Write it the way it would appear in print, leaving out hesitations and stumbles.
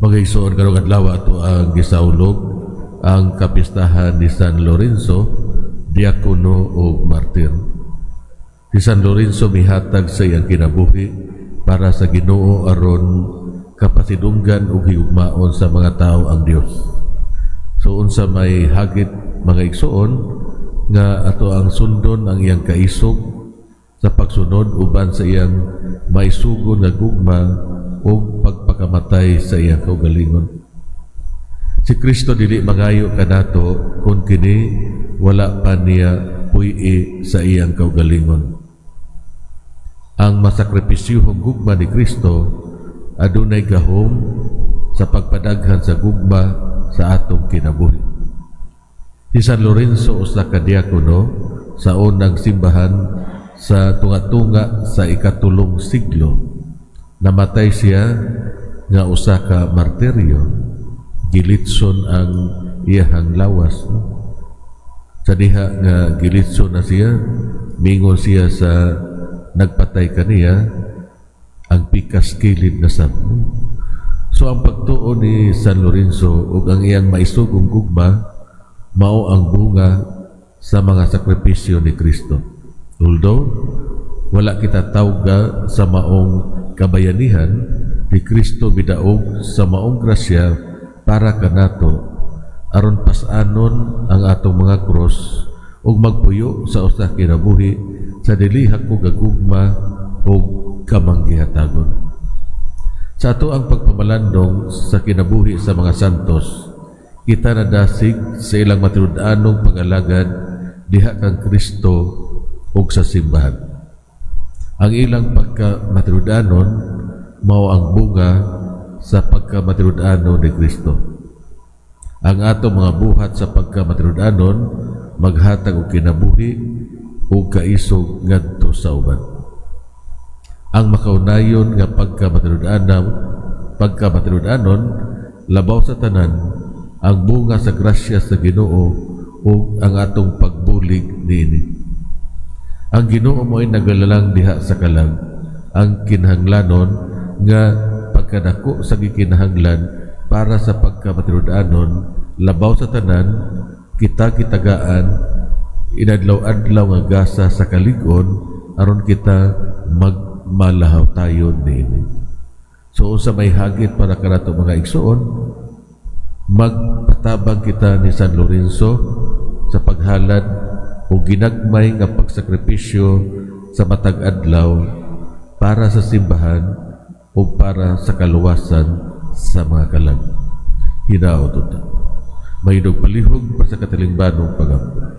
Mga igsoon, karong adlaw ato ang gisaulog ang kapistahan ni San Lorenzo, diakono ug martir. Si San Lorenzo mihatag sa iyang kinabuhi para sa Ginoo aron kapasidunggan ug higugmaon sa mga tao ang Dios. So unsa may hagit, mga igsoon, nga ato ang sundon ang iyang kaisog sa pagsunod uban sa iyang maisugo nga gugma ug pagpakamatay sa iyang kaugalingon. Si Kristo dili mangayo kanato kung kini wala pa niya puy-i sa iyang kaugalingon. Ang masakripisyuhong gugma ni Kristo adunay gahom sa pagpadaghan sa gugma sa atong kinabuhi. Si San Lorenzo, usa ka diakono sa unang simbahan sa tunga-tunga sa 3 siglo. Namatay siya nga usa ka martiryo. Gilitson ang iyahang lawas. No? Sa diha nga gilitson na siya, mingon siya sa nagpatay kaniya, "Ang pikas kilid na sab." So ang pagtuo ni San Lorenzo ug ang iyang maisugong gugma mao ang bunga sa mga sakripisyo ni Kristo. Although wala kita tawga sa maong kabayanihan, ni Kristo midaog sa maong grasya para kanato aron pas-anon ang atong mga krus ug magpuyo sa usa kinabuhi sa dili hakog gugma ug kamanggihatagon. Sa ato ang pagpamalandong sa kinabuhi sa mga santos, kita nadasig sa ilang matinud-anong pag-alagad diha kang Kristo ug sa simbahan. Ang ilang pagka matinud-anon mao ang bunga sa pagka matinud-anon ni Kristo. Ang ato mga buhat sa pagka matinud-anon maghatag og kinabuhi ug kaisog ngadto sa uban. Ang makaunayon nga pagka matinud-anon, labaw sa tanan, ang bunga sa grasya sa Ginoo ug ang atong pagbulig niini. Ang Ginoo mo'y nagalalang diha sa kalag. Ang kinahanglanon nga pagkadako sa gikinahanglan para sa pagkamatinud-anon, labaw sa tanan, kita gitagaan inadlaw-adlaw nga gasa sa kalig-on aron kita magmalahaw tayo niini. So unsa may hagit para kanato, mga igsoon, magpatabang kita ni San Lorenzo sa paghalad o ginagmay nga pagsakripisyo sa matag adlaw para sa simbahan o para sa kaluwasan sa mga kalag. Hinaot unta. Mahindog palihog para sa katilingbanong pagampo.